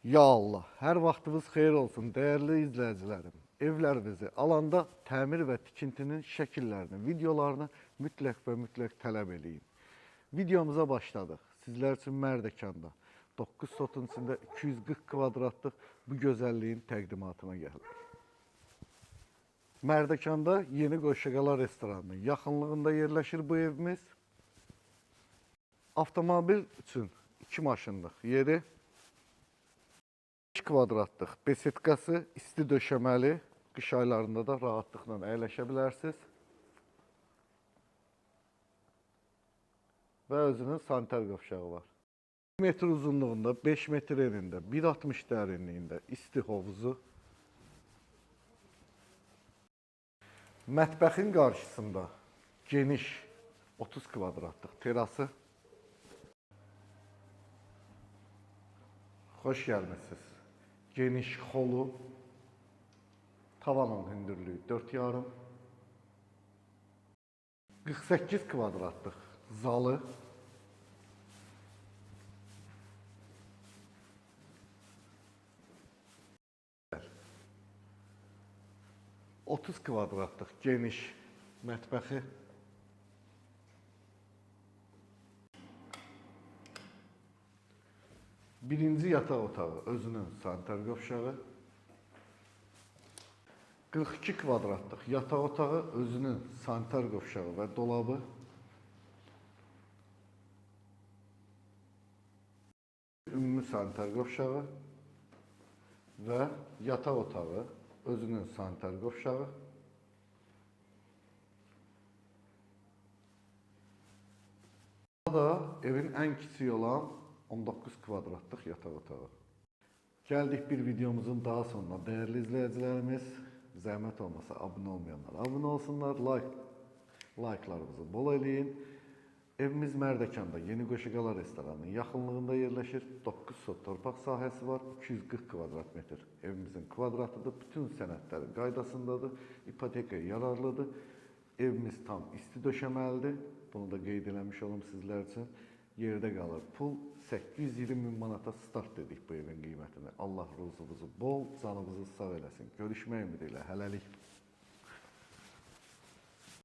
Ya Allah, hər vaxtınız xeyir olsun dəyərli izləyicilərim. Evlərinizi alanda təmir və tikintinin şəkillərini, videolarını mütləq və mütləq tələb eləyin. Videomuza başladıq. Sizlər üçün Mərdəkanda 9 sotun içində 240 kvadratlıq bu gözəlliyin təqdimatına gəldik. Mərdəkanda Yeni Qoşaqala restoranının yaxınlığında yerləşir bu evimiz. Avtomobil üçün 2 maşınlıq yeri, 5 kvadratlıq besetkası, isti döşəməli, qış aylarında da rahatlıqla əyləşə bilərsiniz. Və özünün sanitar qovşağı var. 1 metr uzunluğunda, 5 metr enində, 1,60 dərinliyində isti hovuzu. Mətbəxin qarşısında geniş 30 kvadratlıq terası. Xoş gəlmisiniz. Geniş xolu, tavanın hündürlüyü 4,5. 48 kvadratlıq zalı. ...30 kvadratlıq geniş mətbəxi. Birinci yataq otağı özünün sanitar qovşağı. 42 kvadratlıq yataq otağı özünün sanitar qovşağı və dolabı. Ümumi sanitar qovşağı və yataq otağı özünün sanitar qovşağı. Bu da evin ən kiçiyi olan 19 kvadratlıq yataq otağı. Gəldik bir videomuzun daha sonuna. Dəyərli izləyicilərimiz, zəhmət olmasa abunə olmayanlar abunə olsunlar, like'larınızı bol eləyin. Evimiz Mərdəkanda Yeni Qoşaqala restoranının yaxınlığında yerləşir. 9 sot torpaq sahəsi var, 240 kvadrat metr evimizin kvadratıdır. Bütün sənədləri qaydasındadır, ipotekaya yararlıdır. Evimiz tam isti döşəməlidir. Bunu da qeyd eləmiş olum sizlər üçün. Yerdə qalır pul 820 min manata start dedik bu evin qiymətini. Allah ruzunuzu bol, canınızı sağ eləsin. Görüşmək ümidi ilə hələlik.